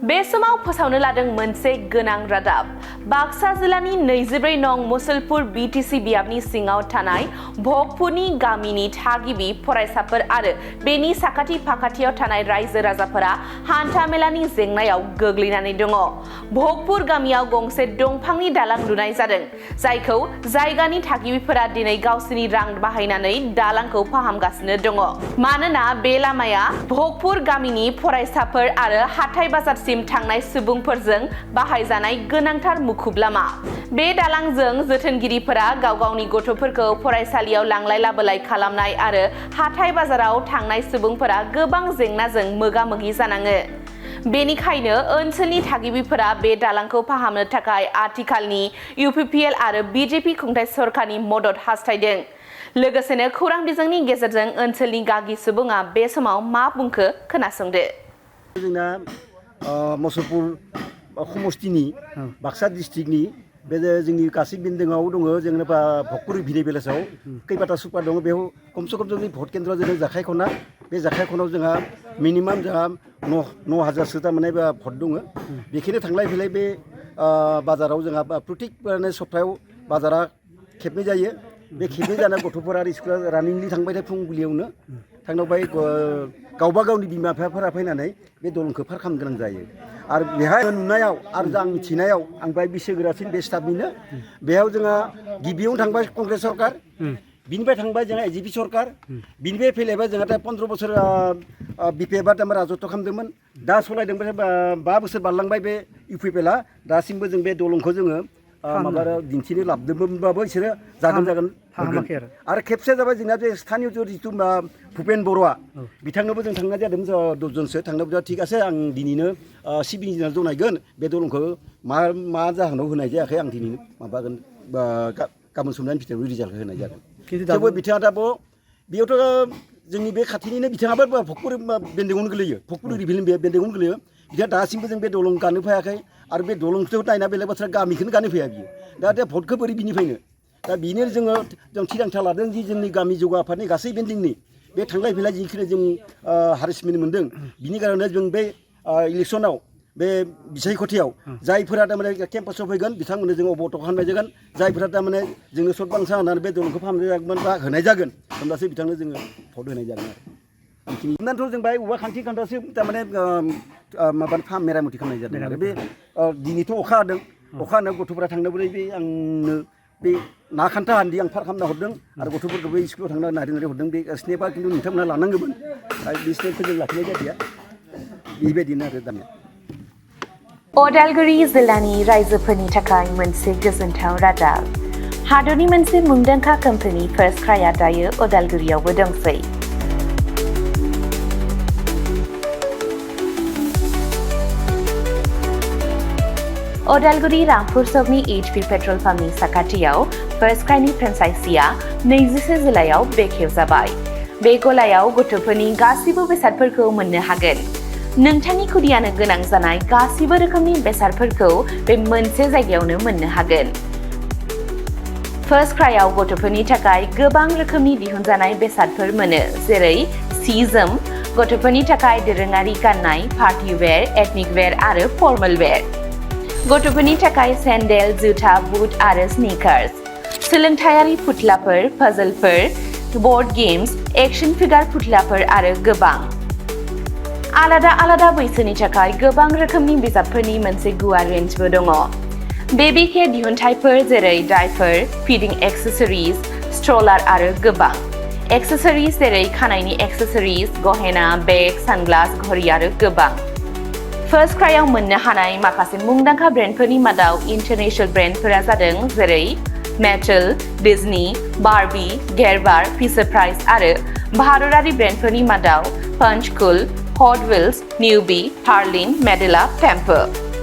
बे समाव फोसावनो लादों मोनसे गोनां रादाब। बाक्सा जिल्लानि 24 नं मुसलपुर बीटीसी बियाबनि सिङाव थानाय भगपुरनि गामिनि थागिबि फरायसाफोर आरो बेनि साखाथि फाखाथियाव थानाय रायजो राजाफोरा हान्थामेलानि जेंनायाव गोग्लैनानै दङ। भगपुर गामियाव गंसे दंफांनि दालां लुनाय जादों, जायखौ जायगानि थागिबिफोरा दिनै गावसोरनि रां बाहायनानै दालांखौ फाहामगासिनो दङ। मानोना बे लामाया भगपुर गामिनि फरायसाफोर आरो हाथाइ बाजारसिम थांनाय सुबुंफोरजों बाहायजानाय गोनांथार मुखुब लामा। बे दालांजों जोथोनगिरिफोरा गाव-गावनि गथ'फोरखौ फरायसालियाव लांलाय लाबोलाय खालामनाय आरो हाथाइ बाजाराव थांनाय सुबुंफोरा गोबां जेंनाजों मोगा-मोगि जानाङो। बेनिखायनो ओनसोलनि थागिबिफोरा बे दालांखौ फाहामनो थाखाय आथिखालनि UPPL आरो BJP खुंथाय सरकारनि मदद हास्थायदों। लोगोसेनो खौरां बिजोंनि गेजेरजों ओनसोलनि गागि सुबुङा बे समाव मा बुंखो खोनासंदो। जोंना मुसलपुर समस्तिनि बाक्सा डिस्ट्रिक्टनि बे जोंनि गासै बिल्डिंआव दङ जेनेबा भगपुर भिलेजाव खैबाथा सुपार दङ। बेयाव खमसे खम जोंनि भट केन्द्रआव जोङो जाखाय खना, बे जाखाय खनाव जोंहा मिनिमाम जोंहा 9,000सो थारमाने भट दङ। बेखिनि थांलाय फैलाय बे बाजाराव जोंहा प्रत्येक सप्तायाव बाजारा खेबनै जायो। बे खेबनै जाना गथ'फोरा स्कुला रानिंलि थांबाय थायो फुंबिलियावनो थांनांबाय गावबा गावनि बिमा बिफाफोरा फैनानै बे दलंखौ पार खालामनो गोनां जायो। आरो बेहाय नुनायाव आरो आं मिथिनायाव आं बाय बैसोगोरासिन बे स्टाफनिनो बेयाव जोंहा गिबियावनो थांबाय कंग्रेस सरकार, बिनिफ्राय थांबाय जोंहा AJP सरकार, बिनिफ्राय फैलायबाय जोंहा 15 बोसोर BPFआ राजत्व खालामदोंमोन। दा सलायदों 5 बोसोर बारलांबाय बे UPPLआ, दासिमबो जों बे दलंखौ जोङो माबा दिन्थिनो लाबोदोंमोनबाबो बिसोरो जागोन आरो खेबसे जाबाय जोंना बे स्थानीय जिथु भुपेन बर'आ बिथांनोबो जों थांनाय जादों 10 जनसो थांनोबो थिग আছে। आं दिनैनो सिबिं दिनाव जनायगोन बे दलंखौ मा जाहोनाव होनाय जायाखै आं दिनै माबागोन गाबोन समनायनि फिथाइयाव रिजाल्टखौ होनाय जागोन। थेवबो बिथाङा दा बेयावथ' जोंनि बे खाथिनिनो बिथाङाबो भगपुर बेन्दोंआवनो गोलैयो, भगपुर बेन्दोंआवनो गोलैयो। बिथाङा दासिमबो जों बे दलं गानो फैयाखै आरो बे दलंखौ नायना बेलेग बाथ्रा गामिखौनो गानो फैया बियो। दा भटखौ बोरै बिनिफ्रायनो दा बेनो जों थिरांथा लादों जि जोंनि गामि जौगा आफादनि गासै बेन्दिंनि बे थांलाय फैलाय जिखिनि जों हारेसमेन्ट मोन्दों, बिनि कारणे जों बे इलेक्सनाव बे बिसायख'थियाव जायफोरा थारमाने केम्पासाव फैगोन बिथांमोननो जों अबगत खालामनाय जागोन। जायफोरा थारमाने जोंनो सर्ट बांसा होनानै बे दलंखौ फाहामनाय जागोन बा होनाय जागोन, होमब्लासो बिथांनो जोङो भट होनाय जागोन आरो बेखिनिथ' जों बाय औवा खान्थि खान्थासो थारमाने माबा मेरामति खालामनाय जादों। आरो बे दिनैथ' अखा हादों, अखा हानायाव गथ'फोरा थांनोबो बे आंनो बे ना खान्था हान्दि आं पार खालामना हरदों आरो गथ'फोरखौबो स्कुलाव थांना नारै हरदों। बे स्नेपआ खिन्थु नोंथांमोना लानांगौमोन आरो बे स्नेपखौ जों लाखिनाय जादिया। बेबायदिनो आरो दानिया अदालगुरि जिल्लानि रायजोफोरनि थाखाय मोनसे गोजोनथाव रादाब। हादरनि मोनसे मुंदांखा कम्पानि फार्स्ट क्राइआ दायो अदालगुरियावबो दंसै। अदालगुरि रामपुर सकनि HP पेट्रल पाम्पनि साखाथियाव फार्स्ट क्राइनि फ्रेन्चाइजिआ 21 जिल्लायाव बेखेवजाबाय। बे गलायाव गथ'फोरनि गासिबो बेसादफोरखौ मोननो हागोन। नोंथांनि खुदियानो गोनां जानाय गासिबो रोखोमनि बेसादफोरखौ बे मोनसे जायगायावनो मोननो हागोन। फार्स्ट क्राइआव गथ'फोरनि थाखाय गोबां रोखोमनि दिहुनजानाय बेसादफोर मोनो, जेरै सि-जोम, गथ'फोरनि थाखाय दोरोङारि गाननाय, पार्टी वेर, एथनिक वेर आरो फर्मेल वेर, गथ'फोरनि थाखाय सेन्डेल, जुथा, बुट आरो स्निकार्स, सोलोंथायारि फुथुलाफोर, पाजलफोर, बर्ड गेम्स, एक्शन फिगार फुथुलाफोर आरो गोबां। आलादा बैसोनि थाखाय गोबां रोखोमनि बिजाबफोरनि मोनसे गुवार रेन्जबो दङ। बेबी केयार दिहुनथायफोर जेरै डायपार, फिडिं एक्सेसरिज, स्ट्रलार आरो गोबां। एक्सेसरिज जेरै खानायनि एक्सेसरिज, गहेना, बेग, सानग्लास, घड़ी आरो गोबां। फार्स्ट क्राइआव मोननो हानाय माखासे मुंदांखा ब्रेन्डफोरनि मादाव इन्टारनेशनेल ब्रेन्डफोरा जादों जेरै Mattel, Disney, Barbie, Gerber, Fisher Price आरो भारतारि ब्रेन्डफोरनि मादाव पंचकुल, हट व्हील्स, निउबी, हार्लिन, मेडेला, टेम्पो।